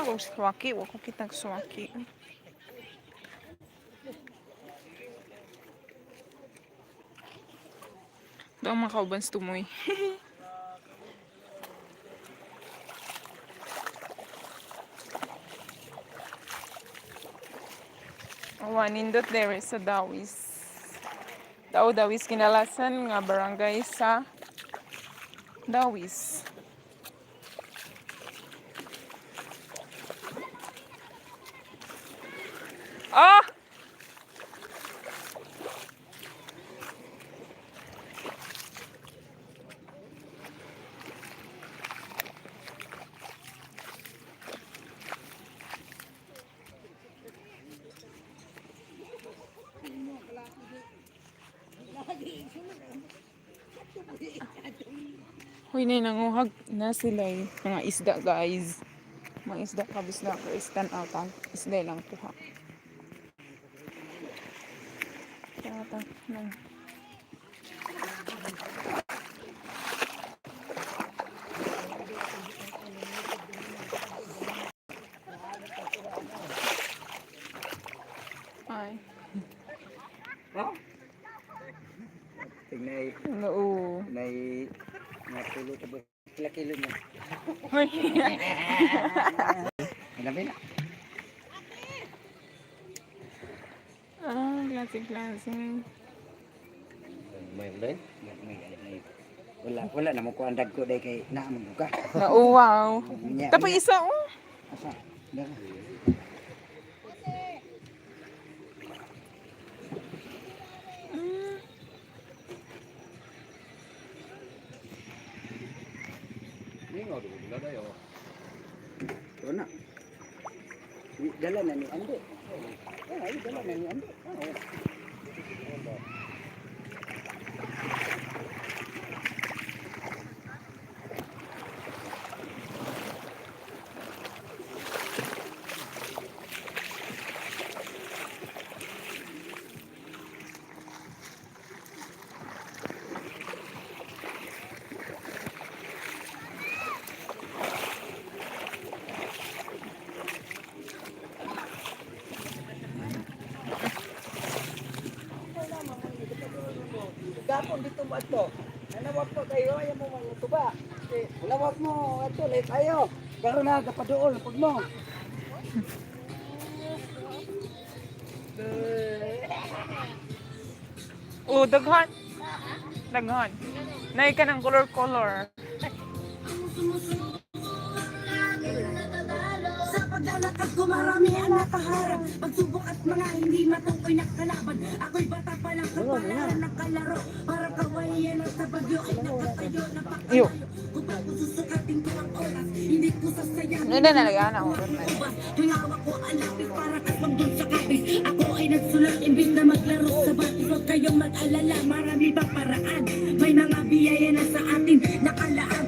Ko suwaki, wa ko kitag suwaki. Daw mga kaubans tumoy. Awa, nindot there sa Dawis. Daw Dawis kinalasan nga barangay sa Dawis. Ah! Hoy, nay, nanguhag na sila eh. Mga isda, guys. Mga isda, kabis na ako. Isdan out, ah. Isda lang kuha. Tata, na. Ay, Tingnan oo. nay natulo ka ba? Pila kilo niya. Hoy. Alam na. Ah, klase-klase. May may may may. Wala wala na mo ko ang dagko day kay naa man ka. Oo, wow. Nya, Tapos nya. isa, oh. Asa? Dara. Ito na. Dala na ni Ande. Ay, dala na ni Ande. Oo. Gapon dito mo ato. Nanawag po kayo, ayaw mo mga tuba. Nanawag mo ato, late ayo. Pero na, kapadool, pag mo. Oh, daghan. Daghan. Nay ka ng color-color. Sa paglalakad ko marami ang nakaharang. Pagsubok at mga hindi matukoy na kalaban. Ako'y bata pa lang kapalaran ng kalaro. Parang kawayan at sa bagyo ay nakatayo. Iyo. Napakalayo. Kung ako susukatin ko ang oras, hindi ko sasayangin. Ano na nalagyan ako ron na. Tuwing hawak ko ang lapis para kaswang dun sa kapis. Ako ay nagsulat imbis na maglaro sa batis. Huwag kayong mag-alala, marami pang paraan. May mga biyaya na sa atin nakalaan.